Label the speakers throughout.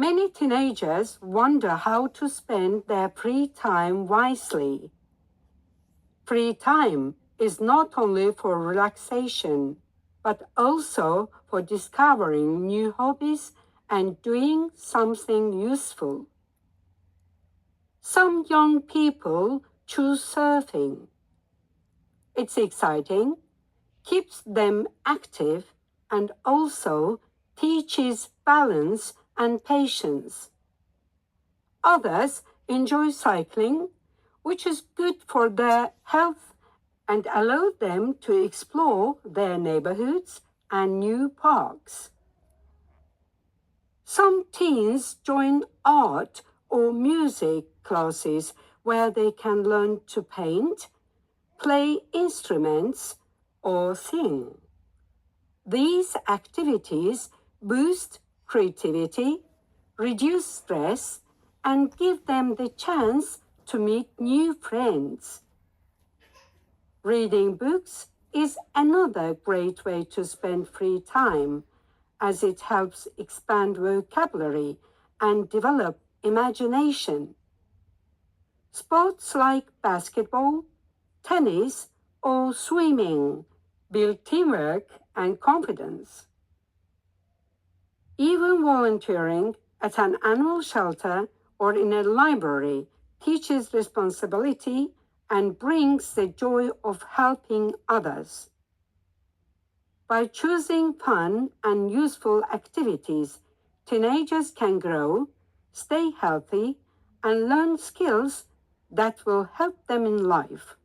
Speaker 1: Many teenagers wonder how to spend their free time wisely. Free time is not only for relaxation, but also for discovering new hobbies and doing something useful. Some young people choose surfing. It's exciting, keeps them active, and also teaches balance and patience. Others enjoy cycling, which is good for their health and allow them to explore their neighborhoods and new parks. Some teens join art or music classes where they can learn to paint, play instruments, or sing. These activities boost creativity, reduce stress, and give them the chance to meet new friends. Reading books is another great way to spend free time, as it helps expand vocabulary and develop imagination. Sports like basketball, tennis, or swimming build teamwork and confidence. Even volunteering at an animal shelter or in a library teaches responsibility and brings the joy of helping others. By choosing fun and useful activities, teenagers can grow, stay healthy, and learn skills that will help them in life.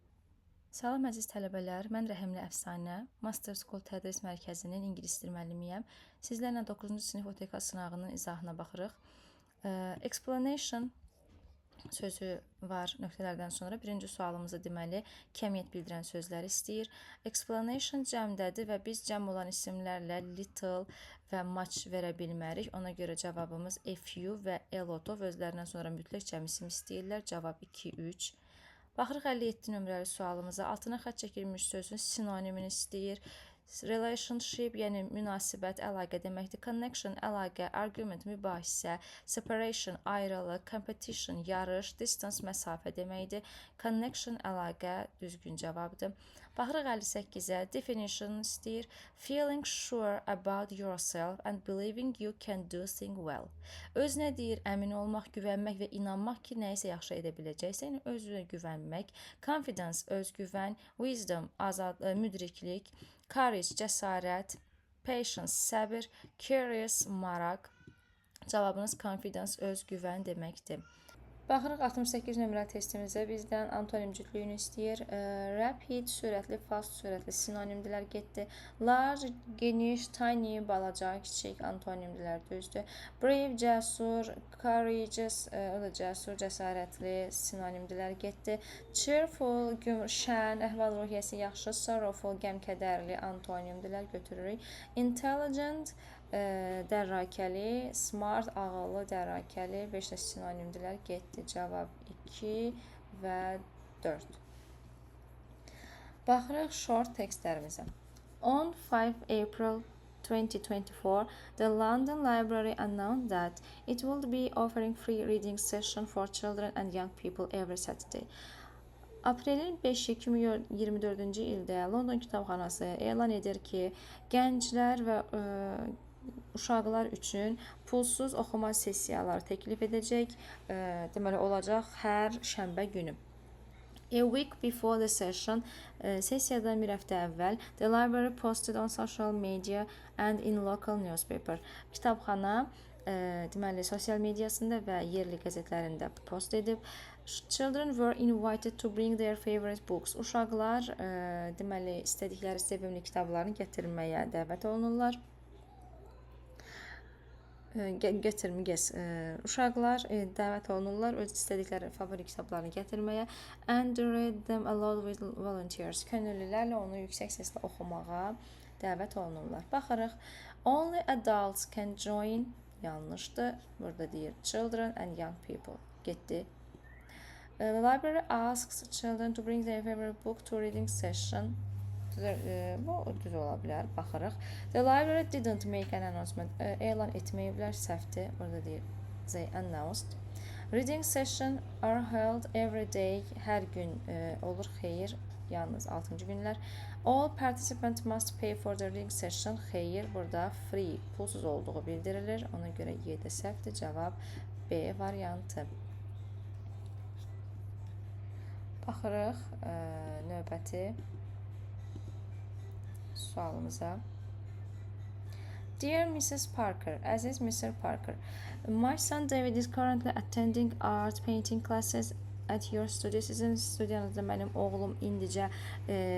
Speaker 2: Salam əziz tələbələr, mən Rəhimli Əfsanə, Master School Tədris Mərkəzinin ingilis dili müəllimiyəm. Sizlərlə 9-cu sinif OTK sınağının izahına baxırıq. Explanation sözü var nöqtələrdən sonra. Birinci sualımızda deməli kəmiyyət bildirən sözləri istəyir. Explanation cəmdədir və biz cəm olan isimlərlə little və much verə bilmərik. Ona görə cavabımız a few və a lot of, özlərindən sonra mütləq cəm isim istəyirlər. Cavab 2, 3. Baxırıq 57 nömrəli sualımıza. Altına xətt çəkilmiş sözün sinonimini istəyir. Relationship, yəni münasibət, əlaqə deməkdir. Connection, əlaqə, argument, mübahisə, separation, ayrılıq, competition, yarış, distance, məsafə deməkdir. Connection, əlaqə düzgün cavabdır. Baxırıq 58-ə. Definition istəyir. Feeling sure about yourself and believing you can do things well. Özünə deyir, əmin olmaq, güvənmək və inanmaq ki, nəyisə yaxşı edə biləcəksən, yəni özünə güvənmək. Confidence, özgüvən, wisdom, azad, müdriklik, courage, cəsarət, patience, səbir, curious, maraq. Cavabınız confidence, özgüvən deməkdir. Baxırıq 68 nömrəli testimizə, bizdən antonim cütlüyünü istəyir. Rapid, sürətli, fast, sürətli sinonimdilər, getdi. Large, geniş, tiny, balaca, kiçik antonimdilər, düzdür. Brave, cəsur, courageous, o da cəsur, cəsarətli sinonimdilər, getdi. Cheerful, şən, əhval-ruhiyyəsi yaxşı, sorrowful, qəm-kədərli antonimdilər, götürürük. Intelligent, dərrakəli, smart, ağıllı, dərrakəli, 5 də sinonimdilər, getdi. Cavab 2 və 4. Baxırıq short tekstlərimizə. On 5 April 2024, the London Library announced that it will be offering free reading session for children and young people every Saturday. Aprelin 5-i 2024-cü ildə London Kitabxanası elan edir ki, gənclər və uşaqlar üçün pulsuz oxuma sessiyaları təklif edəcək. Deməli olacaq hər şənbə günü. A week before the session, sessiyadan bir həftə əvvəl, the library posted on social media and in local newspaper. Kitabxana deməli sosial mediasında və yerli qəzetlərində post edib. Children were invited to bring their favorite books. Uşaqlar deməli istədikləri sevimli kitablarını gətirməyə dəvət olunurlar. Gətirmə. Uşaqlar dəvət olunurlar öz istədikləri favori kitablarını gətirməyə and read them aloud with volunteers. Könüllülərlə onu yüksək səslə oxumağa dəvət olunurlar. Baxırıq. Only adults can join, yanlışdır. Burada deyir children and young people. Getdi. The library asks children to bring their favorite book to reading session. Bu düz ola bilər. Baxırıq. The library didn't make an announcement. Elan etməyiblər, səhvdir. Burada deyir. They announced. Reading session are held every day. Hər gün olur. Xeyr. Yalnız 6-cı günlər. All participants must pay for the reading session. Xeyr, burada free, pulsuz olduğu bildirilir. Ona görə Y də səhvdir. Cavab B variantı. Baxırıq növbəti sualımıza. Dear Mrs. Parker, əziz Mr. Parker, my son David is currently attending art painting classes at your studio. Sizin studiyanızda mənim oğlum indicə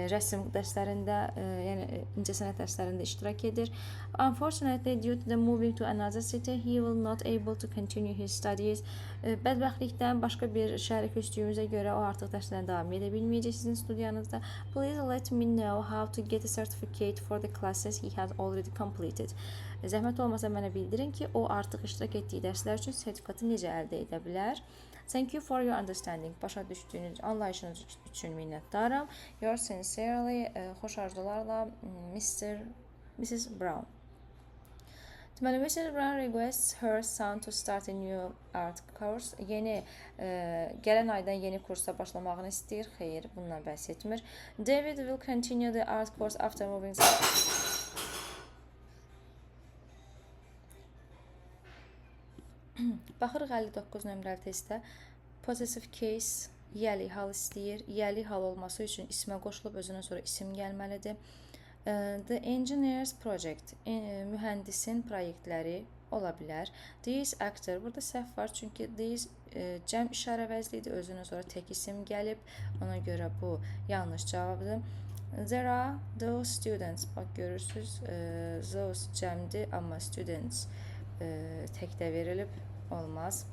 Speaker 2: rəsm dərslərində, yəni incəsənət dərslərində iştirak edir. Unfortunately, due to the moving to another city, he will not able to continue his studies. Bədbəxtlikdən başqa bir şəhərə köçdüyümüzə görə o artıq dərslərinə davam edə bilməyəcək sizin studiyanızda. Please let me know how to get a certificate for the classes he has already completed. Zəhmət olmasa mənə bildirin ki, o artıq iştirak etdiyi dərslər üçün sertifikatı necə əldə edə bilər. Thank you for your understanding. Başa düşdüyünüz, anlayışınız üçün minnətdaram. Yours sincerely, xoş arzularla Mr. Mrs. Brown. Deməli, Mrs. Brown requests her son to start a new art course. Yeni gələn aydan yeni kursa başlamağını istəyir. Xeyr, bundan bəhs etmir. David will continue the art course after moving. Baxırıq 59 nömrəli testə. Possessive case yiyəli hal istəyir. Yiyəli hal olması üçün ismə qoşulub özündən sonra isim gəlməlidir. The engineer's project, mühəndisin proyektləri ola bilər. This actor, burada səhv var çünki this cəm işarə vəzlidir, özündən sonra tək isim gəlib. Ona görə bu yanlış cavabdır. There are those students, bax görürsüz, those cəmdir, amma students təkdə verilib, olmaz.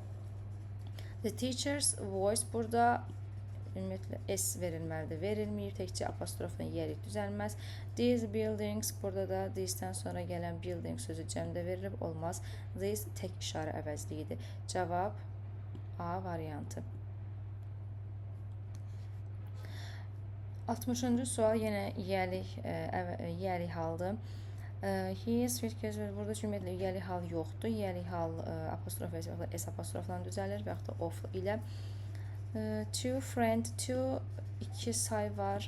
Speaker 2: The teacher's voice, burada ümumiyyətlə S verilməlidir, verilməyib, təkcə apostrofla yiyəlik düzəlməz. These buildings, burada da these-dən sonra gələn building sözü cəmdə verilib, olmaz. These tək işarə əvəzliyidir. Cavab A variantı. 60-cı sual yenə yiyəlik haldır. He is suitcase, burada ümumiyyətlə yiyəlik hal yoxdur. Yiyəlik hal apostrof və yaxud da S apostrofla düzəlir və yaxud da of ilə. Two friend, two iki say var,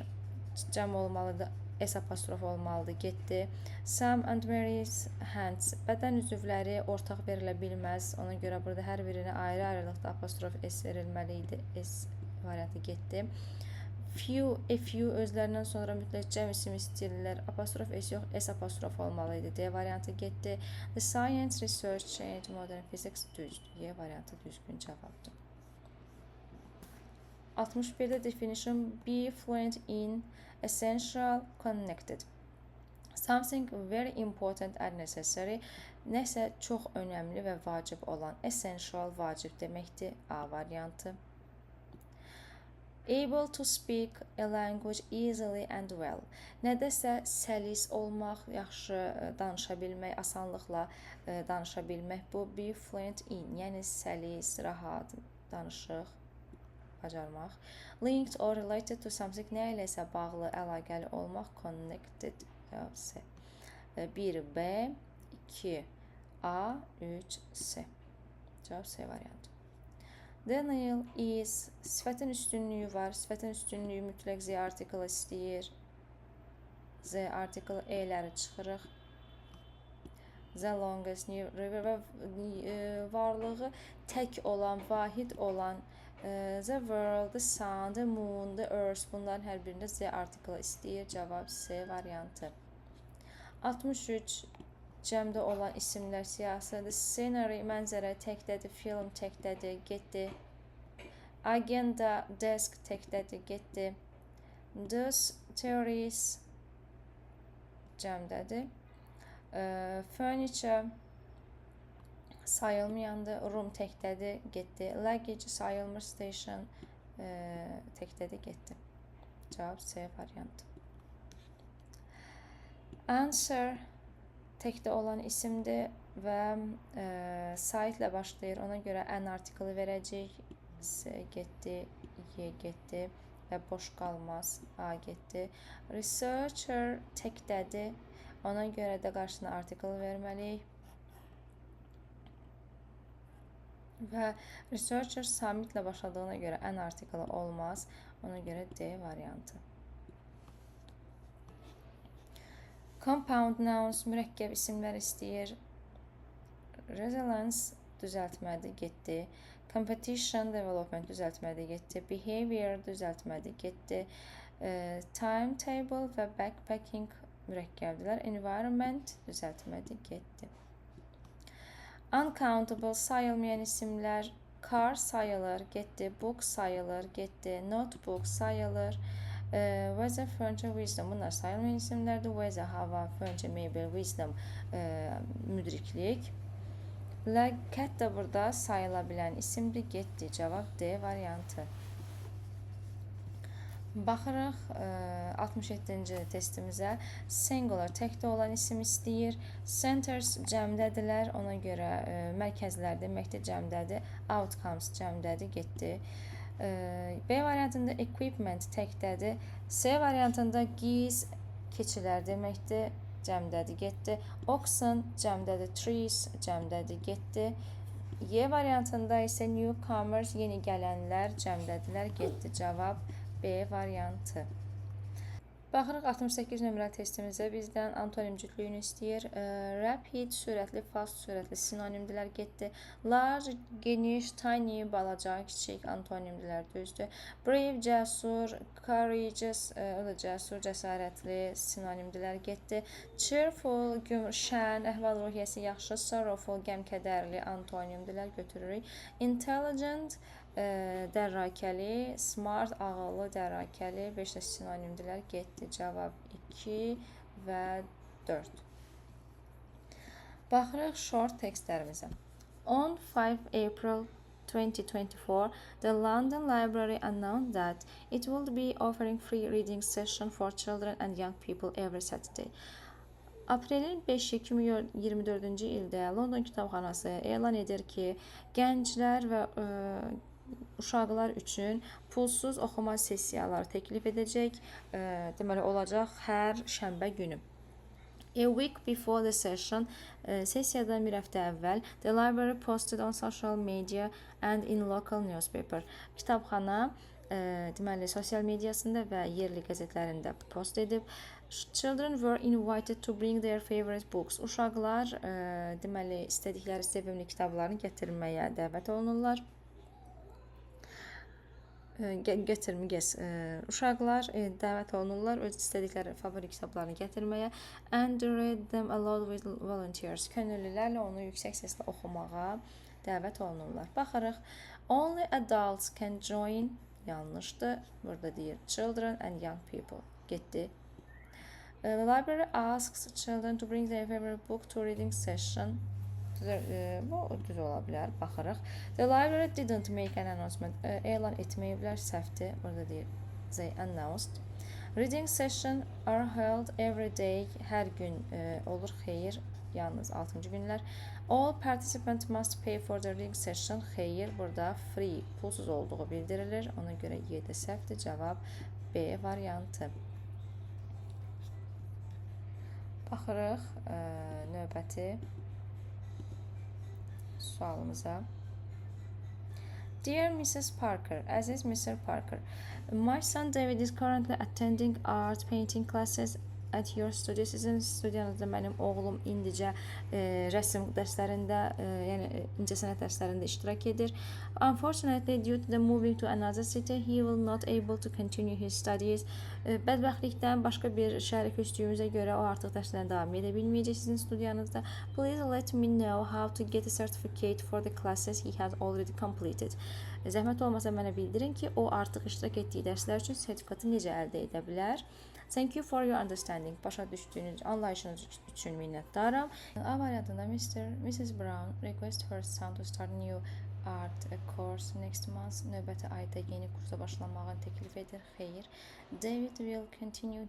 Speaker 2: cəm olmalıdır, S apostrof olmalıdır, getdi. Sam and Mary's hands, bədən üzvləri ortaq verilə bilməz. Ona görə burada hər birinə ayrı-ayrılıqda apostrof S verilməli idi. S variantı getdi. Few, a few özlərindən sonra mütləq cəm isim istəyirlər. Apostrof S yox, S apostrof olmalı idi. D variantı getdi. The science research change modern physics düzdür. Y variantı düzgün cavabdır. 61-də definition be fluent in essential connected. Something very important and necessary. Nəsə çox önəmli və vacib olan. Essential vacib deməkdir. A variantı. Able to speak a language easily and well. Nədəsə səlis olmaq, yaxşı danışa bilmək, asanlıqla danışa bilmək. Bu be fluent in, yəni səlis, rahat danışıq, bacarmaq. Linked or related to something, nə ilə isə bağlı, əlaqəli olmaq, connected. C. 1 B, 2 A, 3 C. Cavab C variantı. Daniel is, sifətin üstünlüyü var. Sifətin üstünlüyü mütləq Z artiklı istəyir. Z artiklı E-ləri çıxırıq. The longest new river və varlığı tək olan, vahid olan the world, the sun, the moon, the earth, bunların hər birində Z artiklı istəyir. Cavab C variantı. 63 cəmdə olan isimlər siyahısı. The scenery, mənzərə təkdədir, film təkdədir, getdi. Agenda, desk təkdədir, getdi. Those theories cəmdədir. Furniture sayılmayandır, room təkdədir, getdi. Luggage sayılmır, station təkdədir, getdi. Cavab C variantı. Answer təkdə olan isimdir və saitlə başlayır. Ona görə N artiklı verəcəyik. S getdi, Y getdi və boş qalmaz. A getdi. Researcher təkdədir. Ona görə də qarşısına artikl verməliyik. Və researcher submitlə başladığına görə an artiklı olmaz. Ona görə D variantı. Compound nouns mürəkkəb isimlər istəyir. Resilience düzəltmədir, getdi. Competition development düzəltmədir, getdi. Behavior düzəltmədir, getdi. Timetable və backpacking mürəkkəbdirlər. Environment düzəltmədir, getdi. Uncountable sayılmayan isimlər. Car sayılır, getdi. Book sayılır, getdi. Notebook sayılır. Weather, furniture, wisdom bunlar sayılmayan isimlərdir. Weather, hava, furniture, mebel, wisdom müdriklik. Cat da burada sayıla bilən isimdir. Getdi. Cavab D variantı. Baxırıq 67-ci testimizə. Singular təkdə olan isim istəyir. Centers cəmdədirlər. Ona görə mərkəzlər deməkdir, cəmdədir. Outcomes cəmdədir, getdi. B variantında equipment təkdədir. C variantında geese keçilər deməkdir, cəmdədir, getdi. Oxen cəmdədir, trees cəmdədir, getdi. Y variantında isə newcomers yeni gələnlər cəmdədirlər, getdi. Cavab B variantı. Baxırıq 68 nömrəli testimizə. Bizdən antonim cütlüyünü istəyir. Rapid, sürətli, fast, sürətli sinonimdirlər, getdi. Large, geniş, tiny, balaca, kiçik antonimdirlər, düzdür. Brave, cəsur, courageous, o da cəsur, cəsarətli sinonimdirlər, getdi. Cheerful, şən, əhval-ruhiyyəsi yaxşı, sorrowful, qəm-kədərli antonimdirlər, götürürük. Intelligent, dərrakəli, smart, ağıllı, dərrakəli, 5 də sinonimdirlər, getdi. Cavab 2 və 4. Baxırıq short tekstlərimizə. On 5 April 2024, the London Library announced that it will be offering free reading session for children and young people every Saturday. Aprelin 5-i 2024-cü ildə London Kitabxanası elan edir ki, gənclər və uşaqlar üçün pulsuz oxuma sessiyaları təklif edəcək. Deməli olacaq hər şənbə günü. A week before the session, sessiyadan bir həftə əvvəl, the library posted on social media and in local newspaper. Kitabxana deməli sosial mediasında və yerli qəzetlərində post edib. Children were invited to bring their favorite books. Uşaqlar deməli istədikləri sevimli kitablarını gətirməyə dəvət olunurlar. Uşaqlar dəvət olunurlar öz istədikləri favori kitablarını gətirməyə and read them aloud with volunteers. Könüllülərlə onu yüksək səslə oxumağa dəvət olunurlar. Baxırıq. Only adults can join. Yanlışdır. Burada deyir children and young people. Getdi. The library asks children to bring their favorite book to reading session. Bu düz ola bilər. Baxırıq. The library didn't make an announcement. Elan etməyiblər, səhvdir. Burada deyir they announced. Reading session are held every day. Hər gün olur. Xeyr. Yalnız 6-cı günlər. All participants must pay for the reading session. Xeyr, burada free, pulsuz olduğu bildirilir. Ona görə Y də səhvdir. Cavab B variantı. Baxırıq növbəti sualımıza. Dear Mrs. Parker, əziz Mr. Parker, my son David is currently attending art painting classes at your studio. Sizin studiyanızda mənim oğlum indicə rəsm dərslərində, yəni incəsənət dərslərində iştirak edir. Unfortunately, due to the moving to another city, he will not able to continue his studies. Bədbəxtlikdən başqa bir şəhərə köçdüyümüzə görə o artıq dərslərinə davam edə bilməyəcək sizin studiyanızda. Please let me know how to get a certificate for the classes he has already completed. Zəhmət olmasa mənə bildirin ki, o artıq iştirak etdiyi dərslər üçün sertifikatı necə əldə edə bilər. Thank you for your understanding. Başa düşdüyünüz, anlayışınız üçün minnətdaram. A variantında Mrs. Brown request her son to start new art course next month. Növbəti ayda yeni kursa başlamağı təklif edir. Xeyr. David will continue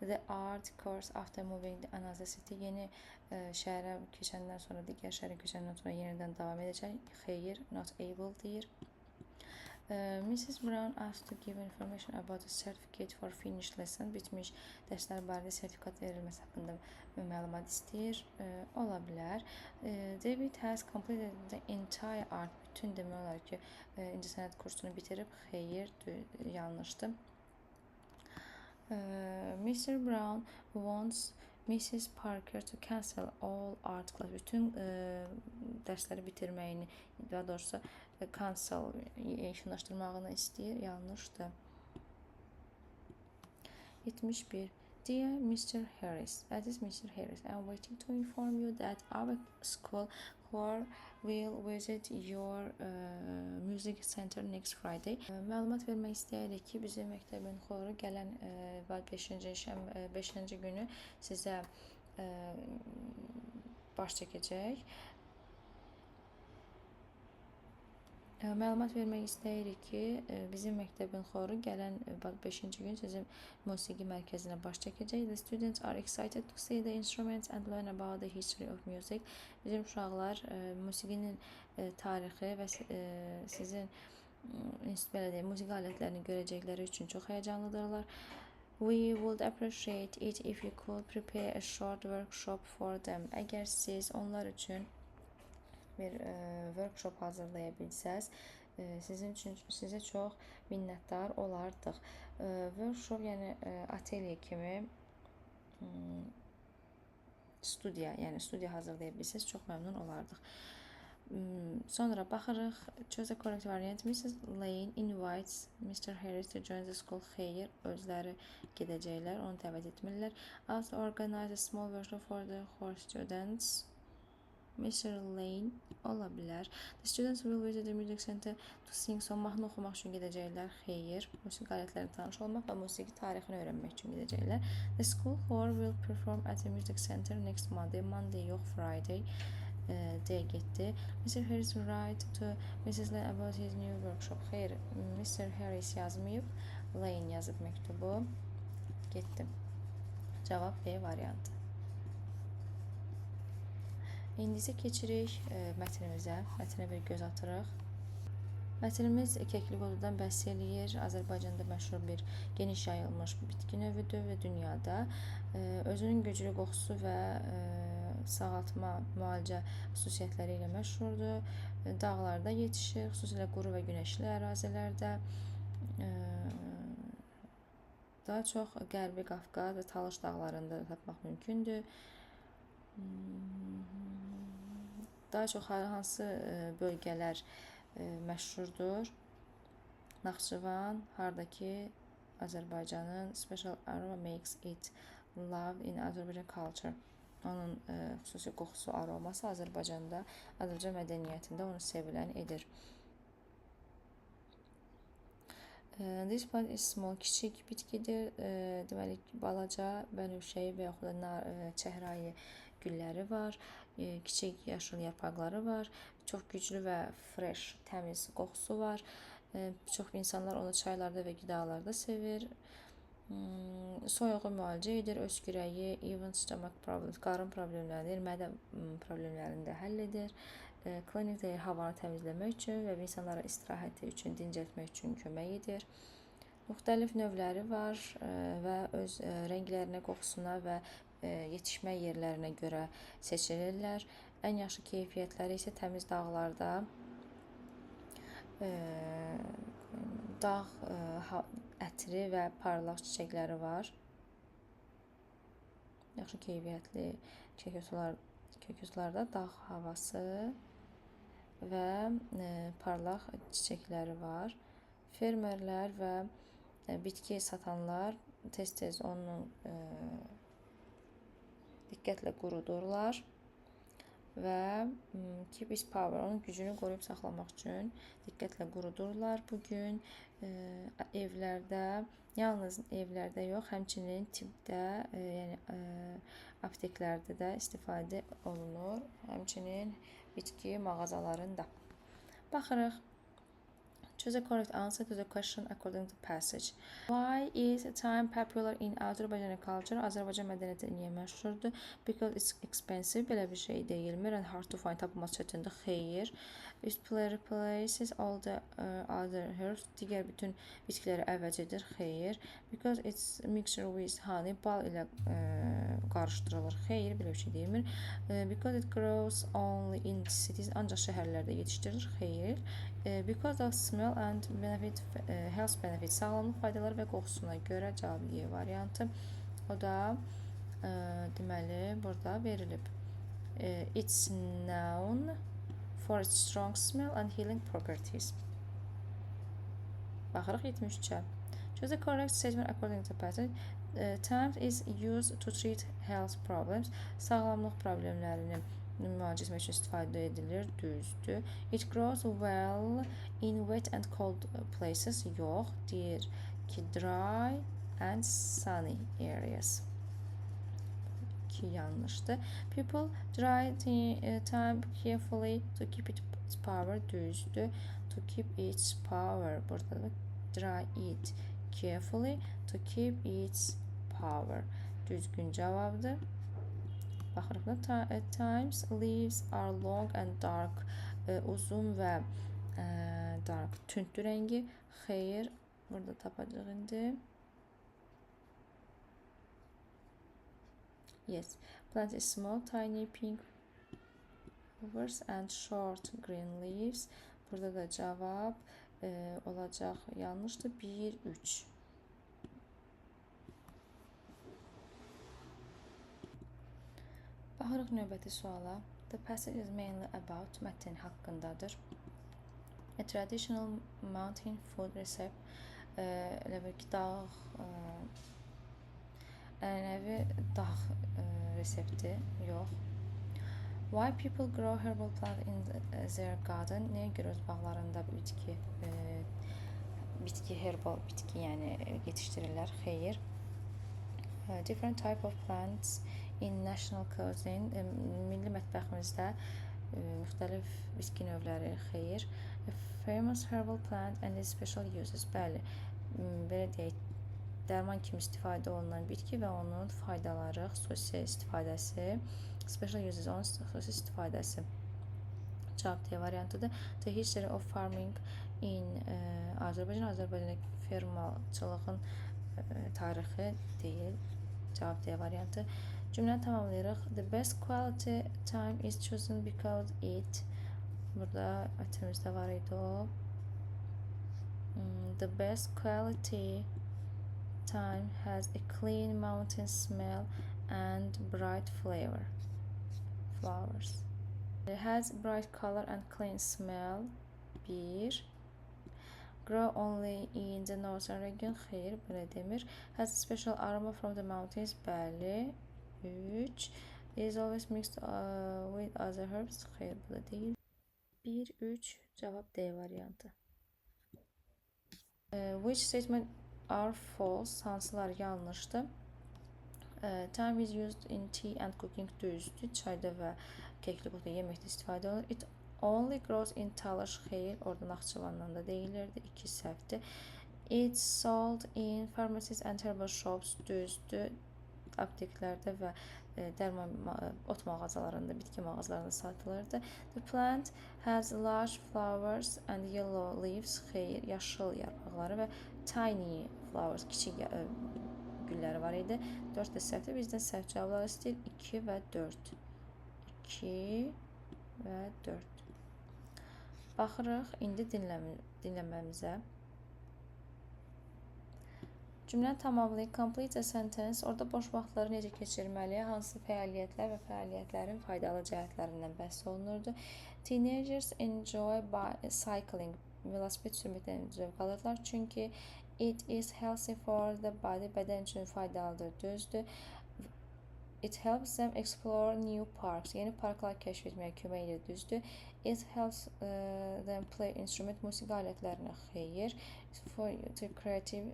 Speaker 2: the art course after moving to another city. Yeni şəhərə keçəndən sonra, digər şəhərə köçəndən sonra yenidən davam edəcək. Xeyr, not able deyir. Mrs. Brown asked to give information about a certificate for finished lesson. Bitmiş dərslər barədə sertifikat verilməsi haqqında məlumat istəyir. Ola bilər. David has completed the entire art. Bütün demək olar ki, incəsənət kursunu bitirib. Xeyr, yanlışdır. Mr. Brown wants Mrs. Parker to cancel all art class. Bütün dərsləri bitirməyini, daha doğrusu cancel, yekunlaşdırmağını istəyir. Yanlışdır. 71. Dear Mr. Harris, Aziz Mr. Harris, I'm waiting to inform you that our school choir will visit your music center next Friday. Məlumat vermək istəyirik ki, bizim məktəbin xoru gələn 5-ci günü sizə baş çəkəcək. Məlumat vermək istəyirik ki, bizim məktəbin xoru gələn 5-ci gün sizin musiqi mərkəzinə baş çəkəcək. The students are excited to see the instruments and learn about the history of music. Bizim uşaqlar musiqinin tarixi və sizin belə deyim, musiqi alətlərini görəcəkləri üçün çox həyəcanlıdırlar. We would appreciate it if you could prepare a short workshop for them. Əgər siz onlar üçün bir workshop hazırlaya bilsəz, sizin üçün sizə çox minnətdar olardıq. Workshop, yəni atelye kimi studiya, yəni studiya hazırlaya bilsəz çox məmnun olardıq. Sonra baxırıq. Choose the correct variant. Mrs. Lane invites Mr. Harris to join the school. Xeyr, özləri gedəcəklər, onu dəvət etmirlər. Also organize a small workshop for the choir students. Mr. Lane ola bilər. The students will visit the music center to sing some mahnı oxumaq üçün gedəcəklər. Xeyr, musiqi alətlərinə tanış olmaq və musiqi tarixini öyrənmək üçün gedəcəklər. The school choir will perform at the music center next Monday. Monday yox, Friday. D getdi. Mr. Harris write to Mrs. Lane about his new workshop. Xeyr, Mr. Harris yazmayıb, Lane yazıb məktubu. Getdi. Cavab B variantı. İndi isə keçirik mətnimizə. Mətnə bir göz atırıq. Mətnimiz kəklik odudan bəhs eləyir. Azərbaycanda məşhur bir geniş yayılmış bitki növüdür və dünyada özünün güclü qoxusu və sağaltma, müalicə xüsusiyyətləri ilə məşhurdur. Dağlarda yetişir, xüsusilə quru və günəşli ərazilərdə. Daha çox Qərbi Qafqaz və Talış dağlarında da tapmaq mümkündür. Daha çox hansı bölgələr məşhurdur? Naxçıvan, hardakı Azərbaycanın special aroma makes it loved in Azerbaijan culture. Onun xüsusi qoxusu, aroması Azərbaycanda, Azərbaycan mədəniyyətində onu sevilən edir. This plant is small, kiçik bitkidir. Deməli, balaca bənövşəyi və yaxud da çəhrayı gülləri var. Kiçik yaşıl yarpaqları var. Çox güclü və fresh, təmiz qoxusu var. Çox insanlar onu çaylarda və qidalarda sevir. Soyuğu müalicə edir, öskürəyi, even stomach problems, qarın problemlərini, mədə problemlərini də həll edir. Klinik deyir, havanı təmizləmək üçün və insanlara istirahəti üçün, dincəltmək üçün kömək edir. Müxtəlif növləri var və öz rənglərinə, qoxusuna və yetişmə yerlərinə görə seçilirlər. Ən yaxşı keyfiyyətləri isə təmiz dağlarda, dağ ətri və parlaq çiçəkləri var. Yaxşı keyfiyyətli kəkotlarda dağ havası və parlaq çiçəkləri var. Fermerlər və bitki satanlar tez-tez onun diqqətlə qurudurlar və keep its power, onun gücünü qoruyub saxlamaq üçün diqqətlə qurudurlar. Bugün evlərdə, yalnız evlərdə yox, həmçinin tibbdə, yəni apteklərdə də istifadə olunur. Həmçinin bitki mağazalarında. Baxırıq. Choose a correct answer to the question according to passage. Why is thyme popular in Azerbaijani culture? Azərbaycan mədəniyyəti niyə məşhurdur? Because it's expensive. Belə bir şey deyilmir. And hard to find. Tapılması çətindir. Xeyr. It replaces all the other herbs. Digər bütün bitkiləri əvəz edir. Xeyr. Because it's mixture with honey. Bal ilə qarışdırılır. Xeyr, belə bir şey demir. Because it grows only in cities. Ancaq şəhərlərdə yetişdirilir. Xeyr. Because of smell and benefit, health benefit. Sağlamlıq faydaları və qoxusuna görə cavab Y variantı. O da deməli burada verilib. It's known for its strong smell and healing properties. Baxırıq 73-ə. Choose the correct statement according to pattern. Thyme is used to treat health problems. Sağlamlıq problemlərini müalicə etmək üçün istifadə edilir. Düzdür. It grows well in wet and cold places. Yox. Deyir ki, dry and sunny areas. 2 yanlışdır. People dry thyme carefully to keep its power. Düzdür. To keep its power. Burada da dry it carefully to keep its power. Düzgün cavabdır. Baxırıq da. Thyme's leaves are long and dark. Uzun və dark. Tündür rəngi. Xeyr. Burada tapacaq indi. Yes, plant is small, tiny pink flowers and short green leaves. Burada da cavab olacaq yanlışdır. 1, 3. Baxırıq növbəti suala. The passage is mainly about mətn haqqındadır. A traditional mountain food recipe. Elə bil ki, dağ ənənəvi dağ resepti yox. Why people grow herbal plant in their garden? Nəyə görə öz bağlarında bitki herbal bitki, yəni yetişdirirlər? Xeyr. Different type of plants in national cuisine. Milli mətbəximizdə müxtəlif bitki növləri. Xeyr. A famous herbal plant and its special uses. Bəli. Belə deyək, dərman kimi istifadə olunan bitki və onun faydaları, xüsusi istifadəsi, special uses, onun xüsusi istifadəsi. Cavab D variantıdır. The history of farming in Azərbaycan, Azərbaycanda fermaçılığın tarixi deyil. Cavab D variantı. Cümləni tamamlayırıq. The best quality thyme is chosen because it. Burada mətnimizdə var idi o. The best quality thyme has a clean mountain smell and bright flavor. Flowers. It has bright color and clean smell. 1. Grow only in the northern region. Xeyr, belə demir. Has a special aroma from the mountains. Bəli. 3. Is always mixed with other herbs. Xeyr, bu da deyil. 1, 3. Cavab D variantı. Which statement are false? Hansılar yanlışdır? Thyme is used in tea and cooking. Düzdür. Çayda və kekli buğda yeməkdə istifadə olunur. It only grows in Talaş. Xeyr, orada Naxçıvandan da deyilirdi. 2 səhvdir. It's sold in pharmacies and herbal shops. Düzdür. Apteklərdə və dərman ot mağazalarında, bitki mağazalarında satılırdı. The plant has large flowers and yellow leaves. Xeyr, yaşıl yarpaqları və tiny flowers, kiçik gülləri var idi. 4 də səhvdir. Bizdən səhv cavabları istəyir. 2 və 4. 2 və 4. Baxırıq indi dinləməmizə. Cümləni tamamlayın. Complete a sentence. Orada boş vaxtları necə keçirməli, hansı fəaliyyətlər və fəaliyyətlərin faydalı cəhətlərindən bəhs olunurdu. Teenagers enjoy cycling. Velosiped sürməkdən zövq alırlar. Çünki it is healthy for the body. Bədən üçün faydalıdır. Düzdür. It helps them explore new parks. Yeni parklar kəşf etməyə kömək edir. Düzdür. It helps them play instrument. Musiqi alətlərinə xeyir. For to creative,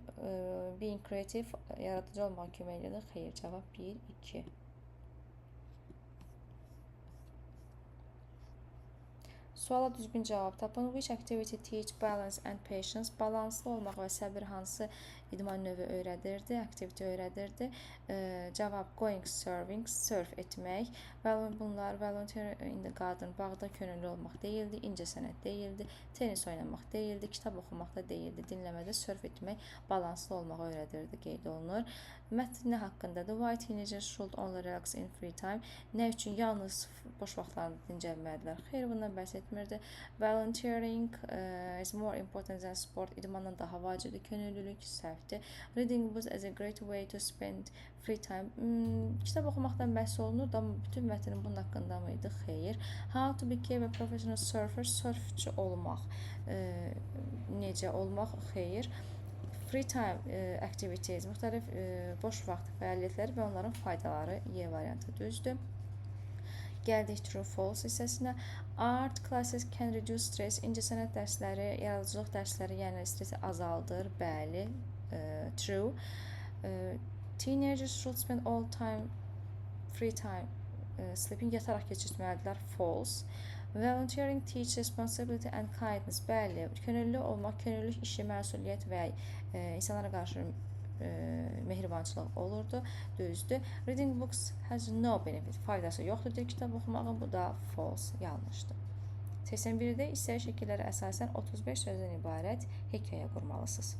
Speaker 2: being creative, yaradıcı olmağa kömək edir. Xeyir. Cavab 1, 2. Suala düzgün cavab tapın. Which activity teach balance and patience? Balanslı olmaq və səbir hansı İdman növü öyrədirdi, activity öyrədirdi. Cavab going surfing, surf etmək. Bunlar volunteer in the garden, bağda könüllü olmaq deyildi, incəsənət deyildi, tenis oynamaq deyildi, kitab oxumaq da deyildi. Dinləmədə surf etmək, balanslı olmağı öyrədirdi qeyd olunur. Mətn nə haqqındadır? Why teenagers should only relax in free time? Nə üçün yalnız boş vaxtlarında dincəlməlidirlər? Xeyr, bundan bəhs etmirdi. Volunteering is more important than sport. İdmandan daha vacibdir. Könüllülük səhvdir. Reading books is a great way to spend free time. Kitab oxumaqdan bəhs olunur da, amma bütün mətnin bunun haqqında mıydı? Xeyr. How to become a professional surfer? Sörfçü olmaq. Necə olmaq? Xeyr. Free time activities, müxtəlif boş vaxt fəaliyyətləri və onların faydaları, Y variantı düzdür. Gəldik true false hissəsinə. Art classes can reduce stress. İncəsənət dərsləri, yaradıcılıq dərsləri, yəni stresi azaldır. Bəli, true. Teenagers should spend all time free time sleeping, yataraq keçirtməlidirlər. False. Volunteering teach responsibility and kindness. Bəli, könüllü olmaq, könüllülük işi, məsuliyyət və insanlara qarşı mehribançılıq olurdu. Düzdür. Reading books has no benefit. Faydası yoxdur deyir kitab oxumağın. Bu da false, yanlışdır. 81-də isə şəkillərə əsasən 35 sözdən ibarət hekayə qurmalısınız.